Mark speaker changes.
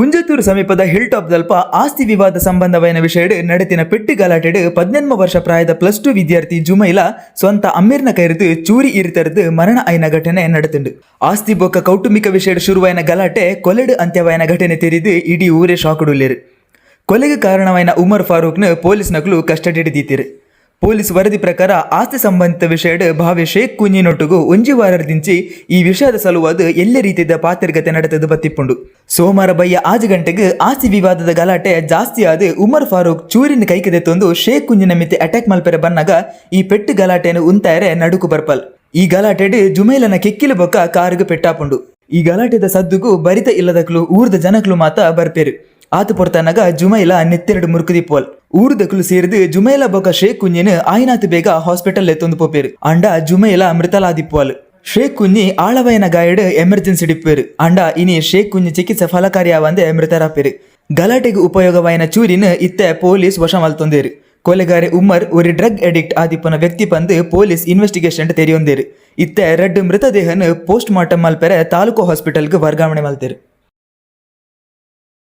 Speaker 1: ಕುಂಜತ್ತೂರು ಸಮೀಪದ hill top ದಲ್ಪ ಆಸ್ತಿ ವಿವಾದ ಸಂಬಂಧವಾಯಿನ ವಿಷಯಡ್ ನಡೆತಿನ ಪೆಟ್ಟು ಗಲಾಟೆಡ್ 18 ವರ್ಷ ಪ್ರಾಯದ ಪ್ಲಸ್ 2 ವಿದ್ಯಾರ್ಥಿ ಜುಮೈಲಾ ಸ್ವಂತ ಅಮ್ಮೆರ್ನ ಕೈರ್ದ್ ಚೂರಿ ಇರಿತರ್ದ್ ಮರಣ ಆಯಿನ ಘಟನೆ ನಡತುಂಡು. ಆಸ್ತಿ ಬೊಕ್ಕ ಕೌಟುಂಬಿಕ ವಿಷಯಡ್ ಶುರುವಾಯಿನ ಗಲಾಟೆ ಕೊಲೆಡ್ ಅಂತ್ಯವಾಯಿನ ಘಟನೆ ತೆರಿದು ಇಡೀ ಊರೇ ಶಾಕ್ಡುಲ್ಲೆರ್. ಕೊಲೆಗೆ ಕಾರಣವಾಯಿನ ಉಮರ್ ಫಾರೂಕ್ನ್ ಪೊಲೀಸ್ ನಕುಲು ಕಸ್ಟಡಿಡ್ ದೀತೆರ್. ಪೊಲೀಸ್ ವರದಿ ಪ್ರಕಾರ ಆಸ್ತಿ ಸಂಬಂಧಿತ ವಿಷಯಡ್ ಭಾವೆ ಶೇಖ್ ಕುಂಜಿನೊಟ್ಟುಗು ಒಂಜಿ ವಾರದಿಂಚಿ ಈ ವಿಷಯದ ಸಲುವಾದ್ ಎಲ್ಲೆ ರೀತಿದ ಪಾತೆರ್ಗತೆ ನಡೆತದು ಬತ್ತಿಪ್ಪುಂಡು. ಸೋಮವಾರ ಬಯ್ಯ 6 ಗಂಟೆಗೆ ಆಸ್ತಿ ವಿವಾದದ ಗಲಾಟೆ ಜಾಸ್ತಿ ಆದ್ ಉಮರ್ ಫಾರೂಕ್ ಚೂರಿನ ಕೈಗೆ ದೆತ್ತೊಂದು ಶೇಖ್ ಕುಂಜಿನ ಮಿತ್ತೆ ಅಟ್ಯಾಕ್ ಮಲ್ಪೆರೆ ಬನ್ನಗ ಈ ಪೆಟ್ಟು ಗಲಾಟೆಯನ್ನು ಉಂತಾಯರೆ ನಡುಕು ಬರ್ಪಲ್. ಈ ಗಲಾಟೆಡ್ ಜುಮೈಲನ ಕೆಕ್ಕಿಲು ಬೊಕ್ಕ ಕಾರುಗು ಪೆಟ್ಟಾಪುಂಡು. ಈ ಗಲಾಟೆದ ಸದ್ದುಗು ಬರಿತ ಇಲ್ಲದಕ್ಲು ಊರ್ದ ಜನಕ್ಲು ಮಾತ ಬರ್ಪೇರು. ಆತ ಪೊರ್ತನಗ ಜುಮೈಲ ನೆತ್ತೆರಡು ಮುರುಕುದಿಪ್ಪೋಲ್. ಊರುದಕ್ಲು ಸೇರಿದು ಜುಮೈಲ ಬೊಕ್ಕ ಶೇಖ್ ಕುಂಜಿನ್ ಆಯ್ನಾತ್ ಬೇಗ ಹಾಸ್ಪಿಟಲ್ ಎತ್ತೊಂದು ಪೋಪೇರು. ಅಂಡ ಜುಮೈಲ ಮೃತಲಾದಿಪ್ಪೋಲ್. ಶೇಖ್ ಕುಂಜಿ ಆಳವಯನ ಗಾಯಡ್ ಎಮರ್ಜೆನ್ಸಿ ಡಿಪ್ಪೇರು. ಅಂಡ ಇನಿ ಶೇಖ್ ಕುಂಜಿ ಚಿಕಿತ್ಸೆ ಫಲಕಾರಿಯಾವಂದೆ ಮೃತರಾಪೇರು. ಗಲಾಟೆಗೆ ಉಪಯೋಗವಾಯಿನ ಚೂರಿನ ಇತ್ತೆ ಪೊಲೀಸ್ ವಶ ಮಲ್ತೊಂದೇರು. ಕೊಲೆಗಾರೆ ಉಮರ್ ಒರಿ ಡ್ರಗ್ ಅಡಿಕ್ಟ್ ಆದಿಪ್ಪನ ವ್ಯಕ್ತಿ ಪಂದು ಪೊಲೀಸ್ ಇನ್ವೆಸ್ಟಿಗೇಷನ್ ತೆರಿಯೊಂದೇರು. ಇತ್ತೆ ರಡ್ಡ್ ಮೃತದೇಹನ್ ಪೋಸ್ಟ್ ಮಾರ್ಟಮ್ ಮಲ್ಪೆರೆ ತಾಲೂಕು ಹಾಸ್ಪಿಟಲ್ಗೆ ವರ್ಗಾವಣೆ ಮಲ್ತೇರು.